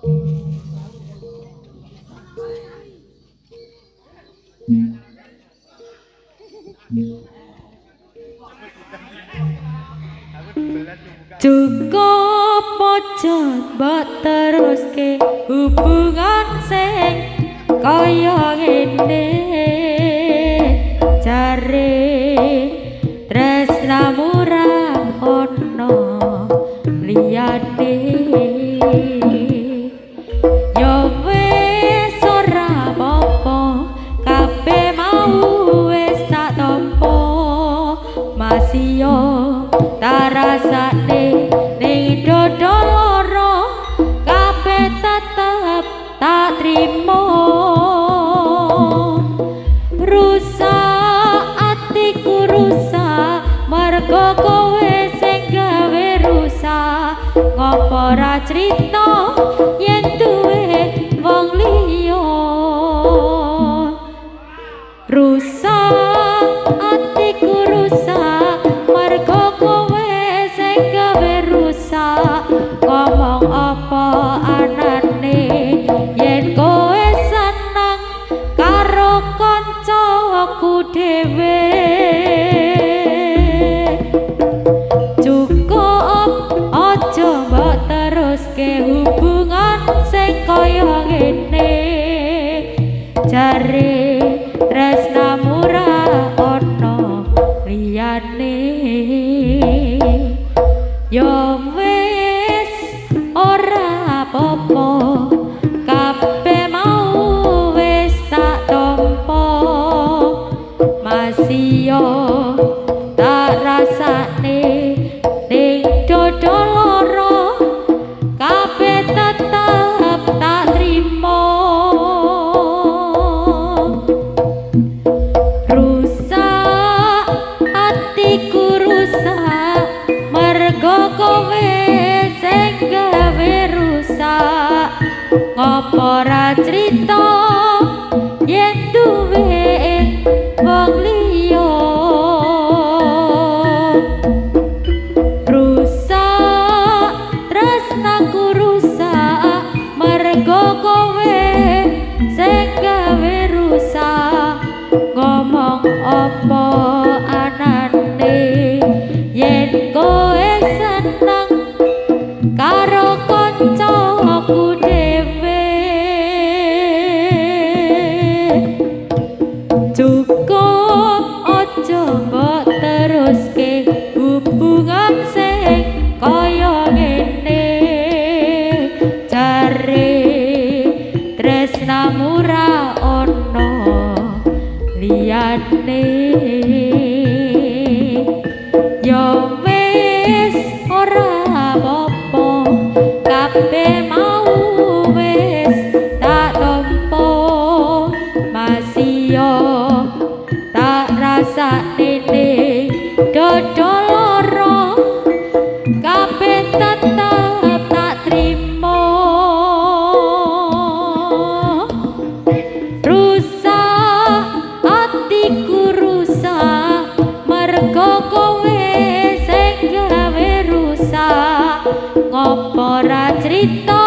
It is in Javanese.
Cukup aja mbok teruske hubungan sing kaya ngene, jare tresnamu ra ono liyane. Yo wis ora apa-apa, kabeh mau wis tak tampa, masih yo tak rasane ning dodo loro, kabeh tetep tak trimo. Rusak atiku rusak mergo kowe sing gawe rusak, ngopo ra crita yen duwe wong liya. Rusak atiku rusak mergo kowe sing gawe rusak, ngomong apa anane yen kowe seneng karo kancaku dhewe. Cukup aja mbok teruske hubungan sing kaya ngene, jare tresnamu ra ono liyane. Yo wis ora apa-apa, kabeh mau wis tak tampa, masih yo tak rasane ning dodo loro, kabeh tetep tak trimo. Rusak atiku rusak mergo kowe sing gawe rusak, ngopo ra crita yen duwe wong liya. Rusak tresnaku rusak mergo kowe sing gawe rusak, ngomong apa anane yen kowe seneng karo kancaku dhewe. Cukup aja mbok teruske hubungan sing kaya ngene, jare tresnamu ra ono liyane. Yo wis ora apa-apa, kabeh mau wis tak tampa, masih yo tak rasane ning dodo loro, kabeh tetep tak trimo. Rusak atiku rusak mergo kowe sing gawe rusak, ngopo ra crita